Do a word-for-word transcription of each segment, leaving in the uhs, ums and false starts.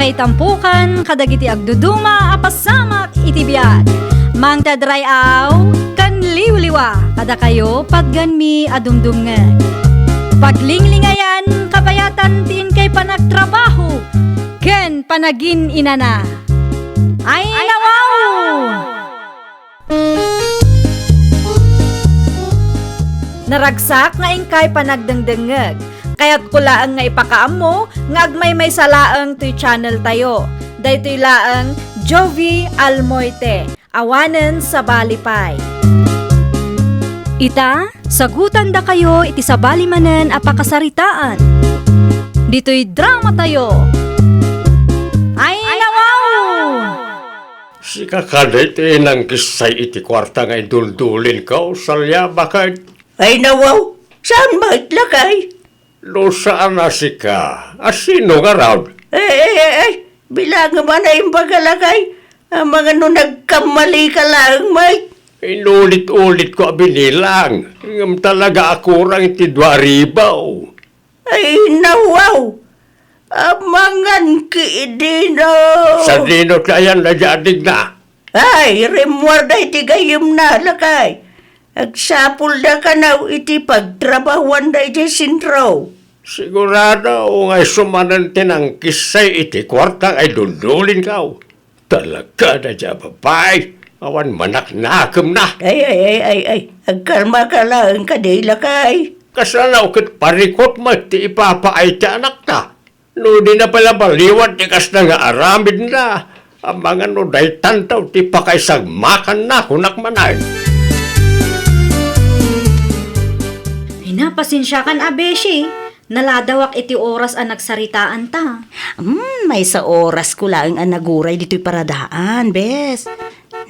Naitampokan kadagiti agduduma a pasamak iti biag. Mangted ray-aw ken liwliwa kadakayo patgenmi a dumdumngeg. Paglinglingayan, kabayatan ti inkay panagtrabaho ken panagin-inana. Ay, nawaw! Naragsak nga inkay panagdengdengngeg. Kayatko laeng nga ipakaammo nga agmaymaysa laeng toy channel tayo. Daytoy laeng Jovie Almoite, awanen sabali pay. Ita, sagutandakayo iti sabali manen a pakasaritaan. Ditoy drama tayo. Ay, nawaw! Sika kadi ti nangkissay iti kuarta nga iduldulinko, Salia, baket? Ay, nawaw! Saan met, lakay? No saan a sika, a sino ngarud? Ay, ay, ay, ay! Bilangem a naimbaga, lakay. Amangan no nagkammalika laeng met. Inulit-ulitko a binilang, ngem talaga a kurang iti dua ribu. Ay, nawaw! Amangan ki idino! Sadino ti ayan daydiay a digna? Ay, rimmuar daydi gayyemna, lakay. Agsapulda kano iti pagtrabahuanda idiay sentro. Sigurado nga isu manen ti nangkissay iti kuarta nga iduldulinko. Talaga daydiay a babai, awan manaknakemna. Ay, ay, ay, ay, ay. Agkalmaka laeng kadi, lakay. Kasano ket parikot met ti ipapaay ti anakta? No dina pay la baliwan ti kasta nga aramidna, amangan no daytanto ti pakaisagmakanna, kunak manen. Ay, napasensiakan a, beshi. Naladawak iti oras a nagsaritaanta. Hmm, maysa orasko laeng a naguray ditoy paradaan, bes.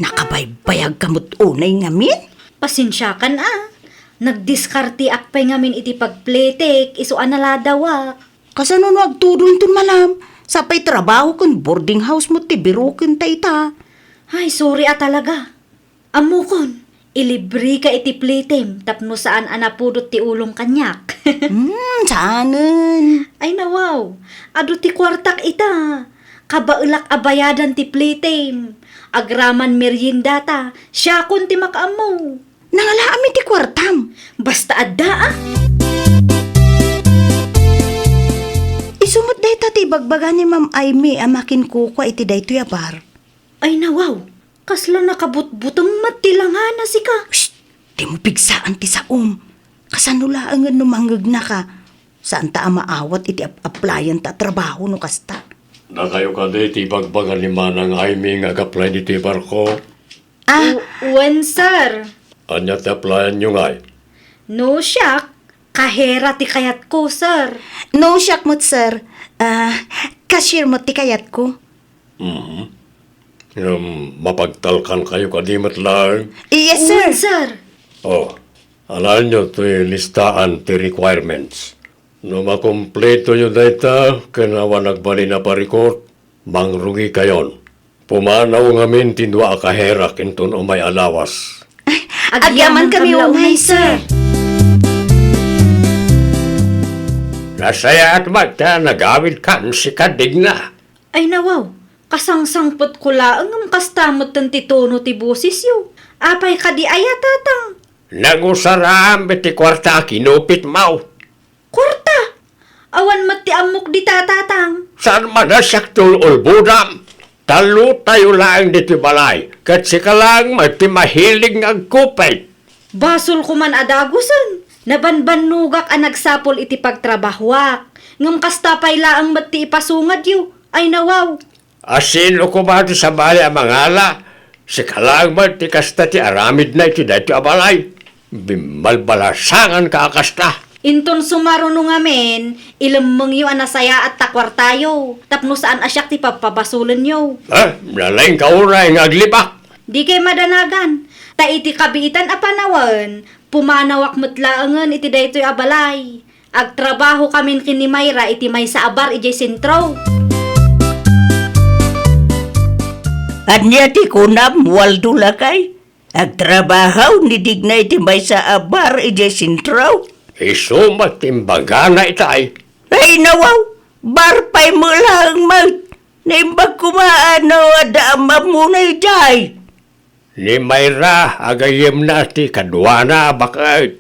Nakabaybayagka met unay ngamin? Pasensiakan a. Nagdiskarteak pay ngamin iti pagpletek, isu a naladawak. Kasano no agtudo inton malam? Sapay trabaho ken boarding house met ti birokenta ita. Ay, sorry a talaga. Ammokon, ilibreka iti plitem tapno saan a napudot ti ulom kaniak. Hmm, saanen. Ay, nawaw, adu ti kuartak ita. Kabaelak a bayadan ti plitem. Agraman meriendata, siakon ti makaammo. Nangalaami ti kuartam. Basta adda, a. Isu met dayta ti ibagbaga ni Ma'am Aimee a makinkukua iti daytoy a bar. Ay, nawaw, kasla nakabutbuteng met ti langana sika. Shh! Dimo pigsaan ti saom. Kasano laengen no mangegnaka? Saanta a maawat iti ap-, applyanta a trabaho no kasta. Dakayo kadi ti ibagbaga ni Manang Aimee nga ag-apply ditoy barko? Ah. W-, wen, sir. Ania ti applyanyo ngay? No siak, kahera ti kayatko, sir. No siak met, sir. Ah, cashier met ti kayatko. Mhm. Ngem mapagtalkankayo kadi met laeng? Yes, sir. Wen, sir. Oh, alaenyo ti listaan ti requirements. No makumpletoyo dayta ken awan agbalin a parikot, mangrugikayon. Pumanaw ngamin ti dua a kaherak inton umay a lawas. Agyaman kami unay, sir. Nasayaat met ta nagawidkam, sika, Digna. Ay, nawaw, kasangsangpetko laeng ngem kasta metten ti tono ti bosesyo. Apay kadi aya, Tatang? Nagusaraam iti kuarta a kinupitmo. Kuarta? Awan met ti ammok dita, Tatang. Saan man a siak ti ul-ulbodam. Tallotayo laeng ditoy balay, ket sika laeng met ti mahilig nga agkupit. Basolko man a dagusen. Nabanbannogak a nagsapul iti pagtrabahoak, ngem kasta pay laeng met ti ipasungadyo. Ay, nawaw. A sino koma ti sabali a mangala? Sika laeng met ti kasta ti aramidna iti daytoy a balay. Bimbalbalasanganka a kasta. Inton sumaruno ngamin, ilemmengyo a nasayaat ta kuartayo, tapno saan a siak ti pabpabasolenyo. Eh, nalaingka unay nga aglibak. Dikay madanagan, ta iti kabiitan a panawen, pumanawak met laengen iti daytoy a balay. Agtrabahokamin ken ni Mayra iti maysa a bar idiay sentro. Ania ti kunam, Waldo, lakay? Agtrabaho ni Digna iti maysa a bar idiay sentro? Isu met ti imbagana itay. Ay, nawaw! Bar pay met laeng met! Naimbag koma a no adda am-ammona idiay. Ni Mayra, a gayyemna ti kaduana a baket.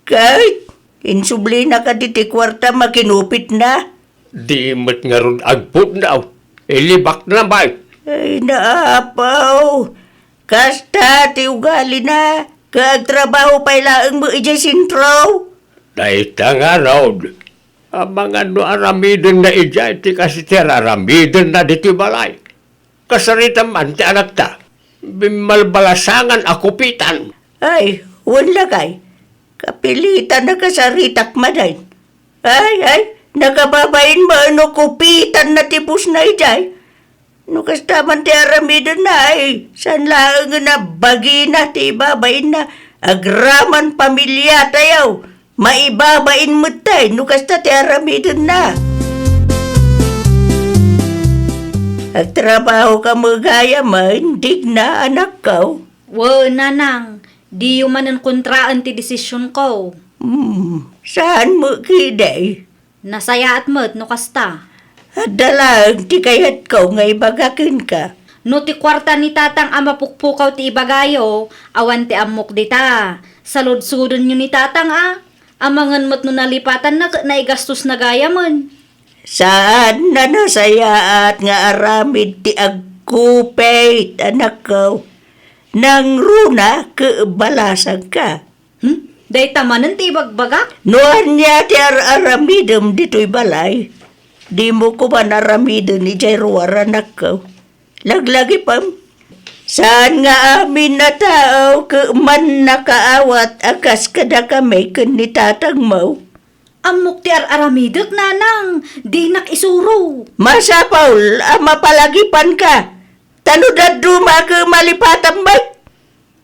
Ket, insublina kadi ti kuarta makinupitna? Di met ngarud agpudno. Ilibakna met. Ay, naapaw. Kasta ti ugalina, ket agtrabaho pay laeng met idiay sentro. Dayta ngarud, amangan no aramidenna idiay ti kas iti ar-aramidenna ditoy balay. Kasarita man ti anakta, bimmalbalasangan a kupitan. Ay, wen lakay, kapilitan a kasaritak manen. Ay, ay, nakababain met no kupitanna ti pusna idiay. No kasta man ti aramidenna, ay, saan laengen a bagina ti ibabainna, agraman pamiliatayo, maibabain met tay no kasta ti aramidenna. Agtrabaho ka met gayam, Digna, anakko. Wen, nanang, diyo manen kontraen ti desisionko. Hmm, saan met kadi? Nasayaat met no kasta. Adda laeng ti kayatko nga ibaga kenka. No ti kuarta ni tatang a mapukpukaw ti ibagayo, awan ti ammok dita. Saludsodenyo ni tatang a. Amangan met no nalipatanna ket naigastosna gayamen. Saan a nasayaat nga aramid ti agkupit, anakko. Nangruna ket balasangka. Hmm? Dayta manen ti ibagbagak? No ania ti ar-aramidem ditoy balay, dimo koman aramiden idiay ruar, anakko. Laglagipem. Saan nga amin a tao ket mannakaawat a kas kadakami ken ni tatangmo? Ammok ti ar-aramidek, nanang. Dinak isuro. Masapul a mapalagipanka. Ta no dadduma ket malipatam met.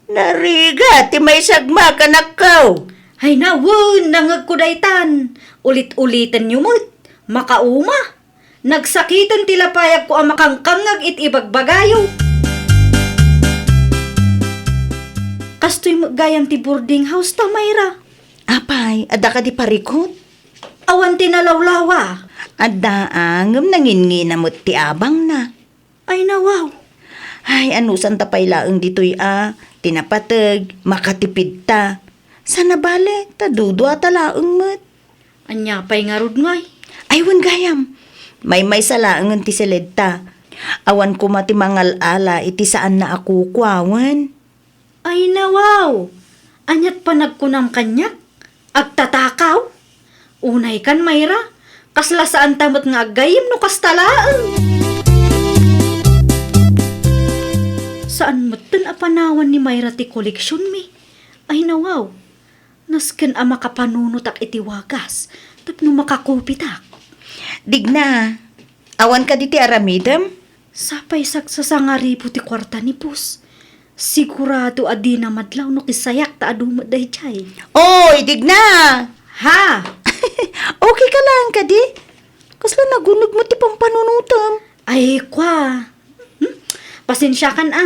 Narigat ti maisagmak, anakko. Ay, nawen, nangegko daytan. Ulit-ulitenyo met. Makauma. Nagsakiten ti lapayagko a makangkangngeg iti ibagbagayo. Kastoy met gayam ti boarding house ta, Mayra. Apay, adda kadi parikut? Awan ti nalawlawa. Adda, a, ngem nanginngina met ti abangna. Ay, nawaw. Ay, anusanta pay laeng ditoy a, ti napateg, makatipidta. Saan a bale, ta duduata laeng met. Ania pay ngarud ngay? Ay, wen gayam. Maymaysa laengen ti siledta. Awan koma ti mangal-ala iti saanna a kukuawen. Ay, nawaw! Aniat panagkunam kaniak? Agtatakaw? Unaykan, Mayra, kasla saanta met nga aggayyem no kasta laeng. Saan metten a panawan ni Mayra ti koleksionmi? Ay, nawaw! Nasken a makapanunotak iti wagas tapno makakupitak. Digna, awan kadi ti aramidem? Sapay saksasangaribu ti kuarta ni Boss. Sigurado a dina madlaw no kisayak ta adu met daydiay. Oy, Digna! Ha? Okay ka laeng kadi? Kasla naguneg met ti pampanunotem. Ay, kwa. Hmm? Pasensiakan a.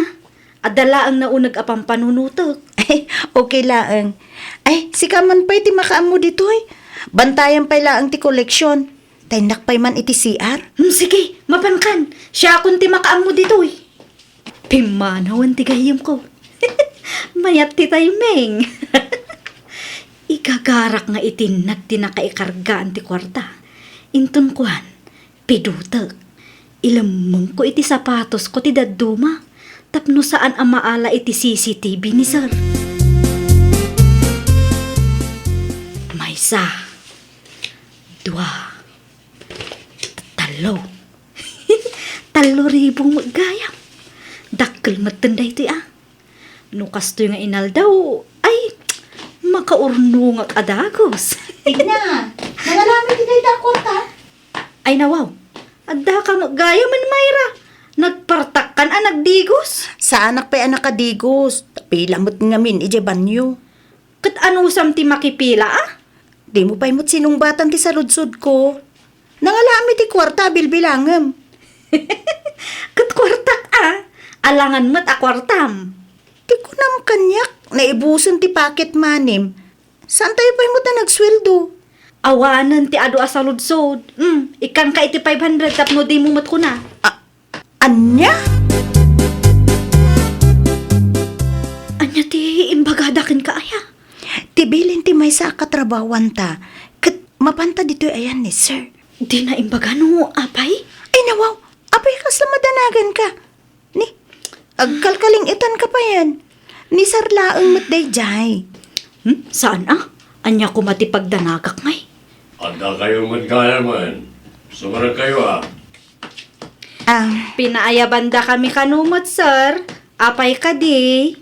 Adda laeng nauneg a pampanunotek. Ay, okay laeng. Ay, sika man pay ti makaammo ditoy. Bantayan pay laeng ti koleksion. Ta innak pay man iti C R. Hmm, sige, mapankan. Siakon ti makaammo ditoy. Pimmanawen ti gayyemko. Mayat ti timing. Igagarak nga itinnak ti nakaikargaan ti kuarta. Inton kuan, pidutek. Ilemmengko iti sapatosko ti dadduma tapno saan a maala iti C C T V ni Sir. Maysa, dua, tallo. Tallo ribu met gayam. Dakkel metten daytoy a. No kastoy nga inaldaw, ay, makaurnongak a dagus. Tigna, nangaramid ti dayta a kuarta? Ay, nawaw. Adda ka met gayamen, Mayra. Nagpartakkan a nagdigos. Saanak pay a nakadigos. Tapila met ngamin idiay banyo. Ket anusam ti makipila a? Dimo pay met sinungbatan ti saludsodko. Nangalaam iti kuarta a bilbilangem. Ket kuartak a, alangan met a kuartam. Ti kunam kaniak, naibusen ti pocket money-m. Saantayo pay met a nagsueldo. Awanen ti adu a saludsod. Hmm, ikkanka iti five hundred tapno dimo met kuna. Ah, Ania? Ania ti imbagada kenka, aya? Ti bilin ti maysa a katrabahuanta, ket mapanta ditoy ayan ni sir. Dina imbaga no apay? Ay, nawaw! Apay, kasla madanaganka? Ni, agkalkaling-etanka payen. Ni sir laeng met daydiay. Hmm? Saan a? Ania koma ti pagdanagak ngay? Adda kayo met gayam. Sumrek kayo, a. Ah. Pinaayabanda kami kano met, sir. Apay kadi?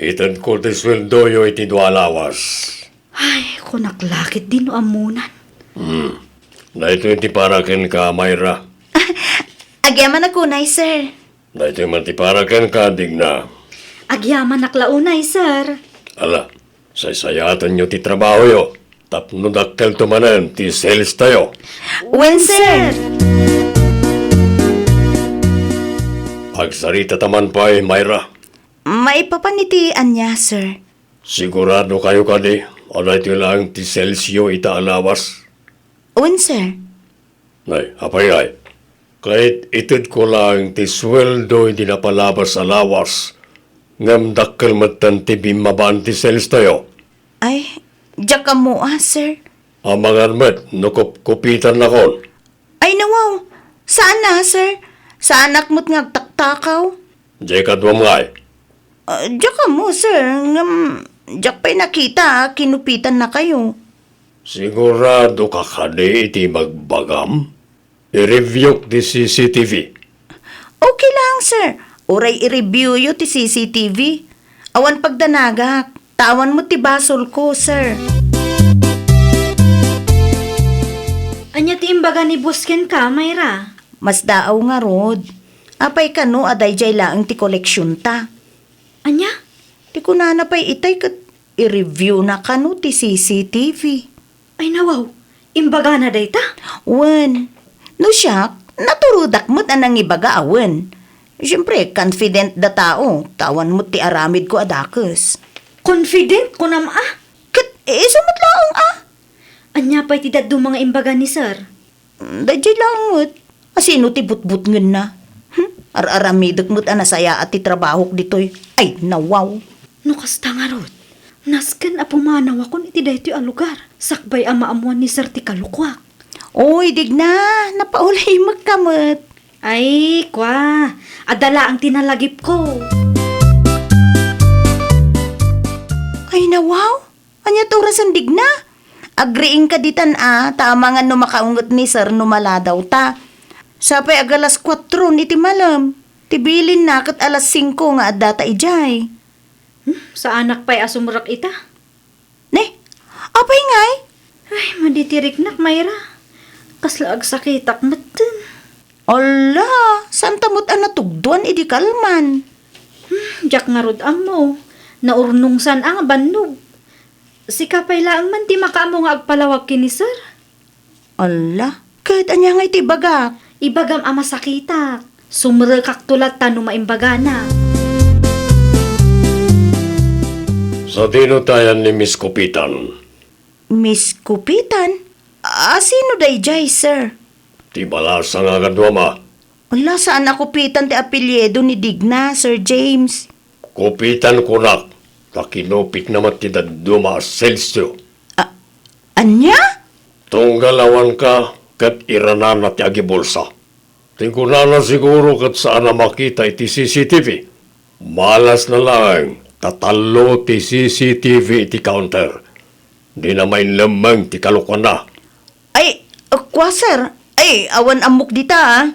Itedko ti sueldoyo iti dua a lawas. Ay, kunak la ketdi no ammonan. Hmm. Daytoy ti para kenka, Myra. Agyamanak unay, sir. Daytoy man ti para kenka, Digna. Agyamanak la unay, sir. Ala, saysayaatenyo ti trabahoyo tapno dakkelto manen ti sales tayo. Wen, sir. Agsaritata man pay, Myra. Maipapan iti ania, sir? Sigurado kayo kadi a daytoy laeng ti salesyo ita a lawas? Wen, sir. Nay, apay ngay? Ket itedko laeng ti sueldo iti napalabas a lawas, ngem dakkel metten ti bimmabaan ti sales tayo. Ay, diak ammo a, sir. Amangan met no kupkupitannakon. Ay, nawaw. Saan a, sir. Saanak met nga agtaktakaw. Diay kaduam ngay? Ah, diak ammo, sir. Ngem, diak pay nakita a kinupitannakayo. Sigurado ka kadi iti ibagbagam? I-review ti C C T V. Okay lang, sir. Uray i-review yo ti C C T V. Awan pagdanagak. Ta awan met ti basolko, sir. Ania ti imbaga ni boss kenka, Myra? Masdaaw ngarud. Apay kano a daydiay laeng ti koleksionta? Ania? Ti kunana pay itay ket i-review na kano ti C C T V. Ay, nawaw, imbagana dayta? Wen. No siak, naturodak met a nangibaga a wen. Siempre, confident da tao, ta awan met ti aramidko a dakes. Confident, kunam a? Ket isu met laeng a? Ania pay ti dadduma nga imbaga ni sir? Daydiay laeng met. Asino ti butbutngenna? Hmm? Ar-aramidek met a nasayaat ti trabahok ditoy. Ay, nawaw. No kasta ngarud, nasken a pumanawakon iti daytoy a lugar, sakbay a maammoan ni sir ti kalukoak. Oy, Digna, napaulaymekka met. Ay, kua, adda laeng ti nalagipko. Ay, nawaw. Ania ti orasen, Digna? Agriingka ditan a, ta amangan no makaunget ni sir no maladaw ta. Sapay agalas kuatro iti malem. Ti bilinna ket alas singko nga addata idiay. Hmm, saanak pay a sumrek ita? Ne, apay ngay? Ay, madi ti riknak, Myra. Kasla agsakitak metten. Ala, saanta met a natugduan idi kalman? Hmm, diak ngarud ammo. Naurnongsan a nga bannog. Sika pay laeng man ti makaammo nga agpalawag ken ni sir. Ala, ket ania ngay ti ibagak? Ibagam a masakitak. Sumrekakto latta no maimbagana. Sadino ti ayan ni Miss Kupitan? Miss Kupitan? A, sino daydiay, sir? Ti balasa nga agaduam a. Ala, saan a Kupitan ti apelyido ni Digna, Sir James. Kupitan kunak, ta kinupitna met ti dadduma a salesyo. A-, ania? Tunggal awanka ket iranana ti agibulsa. Ti kunana siguro ket saan a makita iti C C T V. Malasna laeng ta tallo ti C C T V iti counter. Dina mainlemmeng ti kalokoanna. Ay, kua, sir. Ay, awan ammok dita, a.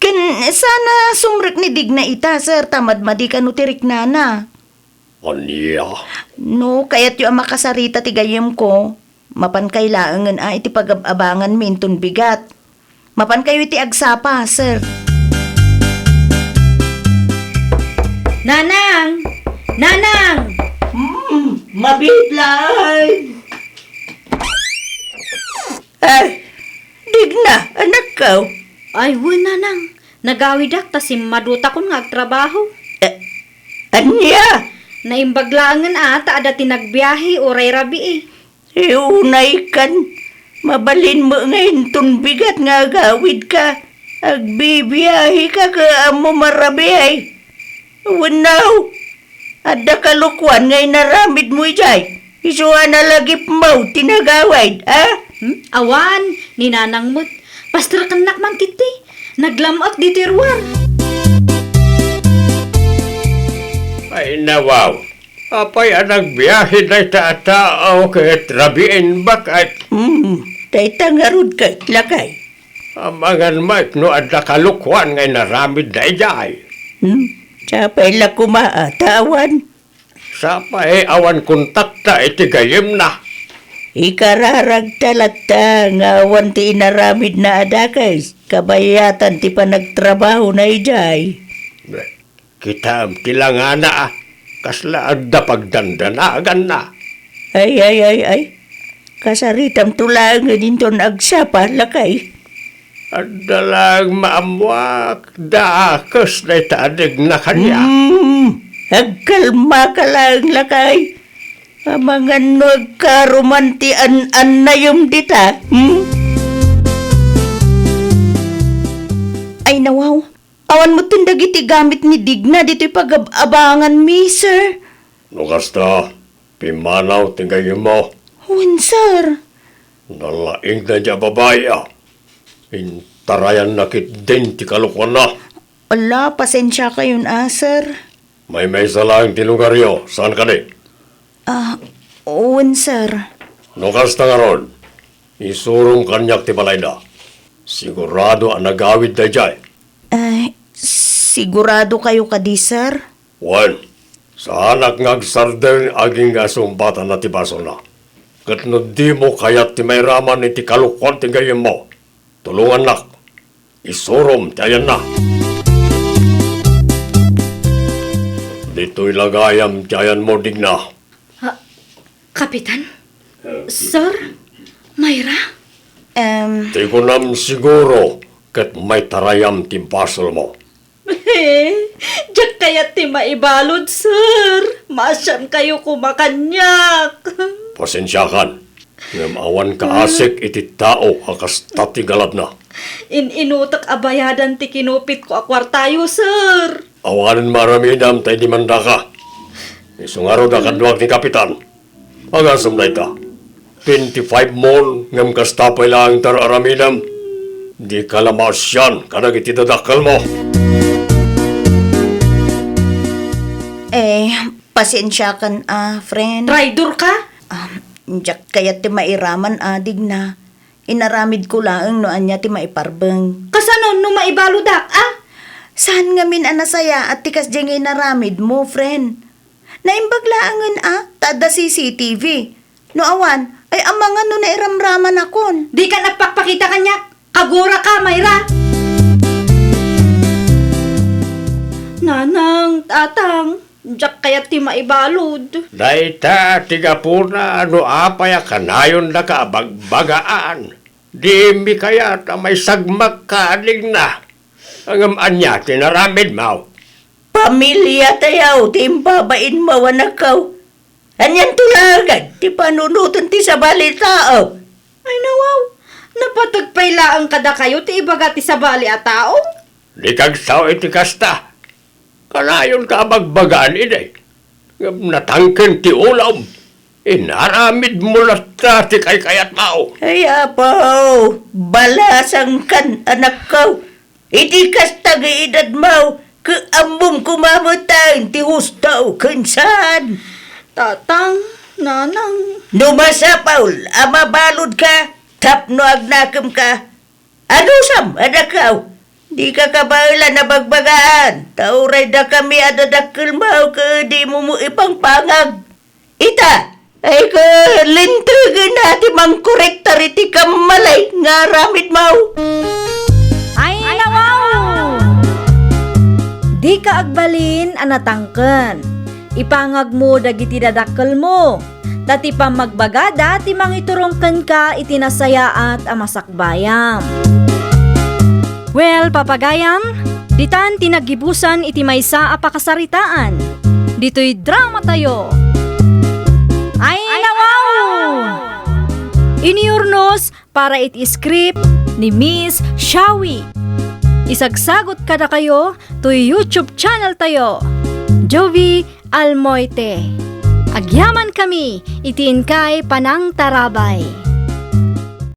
Ken saan a sumrek ni Digna ita, sir, ta madmadi kano ti riknana. Ania? No kayatyo a makasarita ti gayyemko, mapankay laengen a iti pagab-abanganmi inton bigat. Mapankayo iti agsapa, sir. Nanang! Nanang! Hmm, mabiit laeng. Ah, Digna, anakko. Ay, wen, Nanang. Nagawidak ta simmadutakon nga agtrabaho. Eh, ania? Naimbag laengen a ta adda ti nagbiahe uray rabii. Unaykan, mabalinmo nga inton bigat nga agawidka. Agbibiahe ka ket ammom a rabii. Wenno, adda kalokuan nga inaramidmo idiay. Isu a nalagipmo ti nagawid, a? Hmm? Awan, ni nanang met. Pasterkennak man ketdi. Naglam-ek ditoy ruar. Ay, nawaw. Apay a nagbiahe dayta a tao ket rabiin baket? Hmm, dayta ngarud ket, lakay. Amangan met no adda kalokuan nga inaramidna idiay. Hmm, sapay la koma a ta awan. Sapay awan kontakta iti gayyemna. Ikararagta latta nga awan ti inaramidna a dakes, kabayatan ti panagtrabahona idiay. Kitaem ti langana, a, kasla adda pagdandanaganna. Ay, ay, ay, ay. Kasaritamto laengen inton agsapa, lakay. Adda laeng maammoak, dakes dayta a digna kaniak. Hmm, agkalmaka laeng, lakay. Amangan no agkaruman ti an-annayem dita, hmm? Ay, nawaw. Awan metten dagiti gamit ni Digna ditoy pagab-abanganmi, sir. No kasta, pimmanaw ti gayyemmo. Wen, sir. Nalaingna diay a babai, a. Intarayanna ketdin ti kalokuanna. Ala, pasensiakayon a, sir. Maymaysa laeng ti lugaryo, saan kadi? Ah, wen, sir. No kasta ngarud, isurom kaniak ti balayda. Sigurado a nagawid daydiay. Eh, sigurado kayo kadi, sir? Wen, saanak nga agsardeng agingga a sumbatanna ti basolna. Ket no dimo kayat ti mairaman iti kalokuan ti gayyemmo, tulongannak. Isurom ti ayanna. Ditoy la gayam ti ayanmo, Digna. Ah, Kapitan? Sir? Mayra? Em. Ti kunam siguro ket maitarayam ti basolmo. Diak kayat ti maibalud, sir. Maasiankayo koma kaniak. Pasensiakan. Ngem awan kaasik iti tao a kasta ti galadna. In-inutek a bayadan ti kinupitko a kuartayo, sir. Awanen maaramidam ta idimandaka. Isu ngarud a kaduak ni Kapitan. Agasem dayta. Twenty-five mon, ngem kasta pay laeng ti ar-aramidem. Dika la maasian kadagiti dadakkelmo. Eh, pasensiakan a, friend. Traidor ka? Ah, diak kayat ti mairaman a, Digna. Inaramidko laeng no ania ti maiparbeng. Kasano no maibaludak, a? Saan ngamin a nasayaat ti kasdiay nga inaramidmo, friend? Naimbag laengen a, ta adda C C T V. No awan, ay amangan no nairamramanakon. Dika agpakpakita kaniak. Kaguraka, Mayra. Nanang, Tatang, diak kayat ti maibalud. Dayta ti gapuna no apay a kanayondaka a bagbagaan. Dimi kayat a maisagmakka a Digna. Ngem ania ti inaramidmo? Pamiliatayo ti imbabainmo, anakko. Anianto laeng ti panunoten ti sabali a tao? Ay, nawaw, napateg pay laeng kadakayo ti ibaga ti sabali a tao? Dika agsao iti kasta. Kanayonka a bagbagaan idi. Ngem natangken ti ulom. Inaramidmo latta ti kaykayatmo. Ay, Apo, balasangkan, anakko. Iti kasta nga edadmo, ket ammom koma met ti husto ken saan. Tatang, Nanang. No masapul a mabaludka tapno agnakemka, adusam, anakko. Dika kabaelan a bagbagaan, ta uray dakami a dadakkelmo ket dimo met ipangpangag. Ita, ay ket lintegenna ti mangkorektar iti kammalay nga aramidmo. Ay, nawaw! Dika agbalin a natangken. Ipangagmo dagiti dadakkelmo, ta ti pammagbagada ti mangiturong kenka iti nasayaat a masak- bayam. Well, papagayam, ditan ti naggibusan iti maysa a pakasaritaan. Ditoy dramatayo. Ay, nawaw! Inurnos para iti script ni Miss Shawi. Isagsagut kadakayo toy YouTube channel tayo, Jovie Almoite. Agyamankami iti inkay panangtarabay.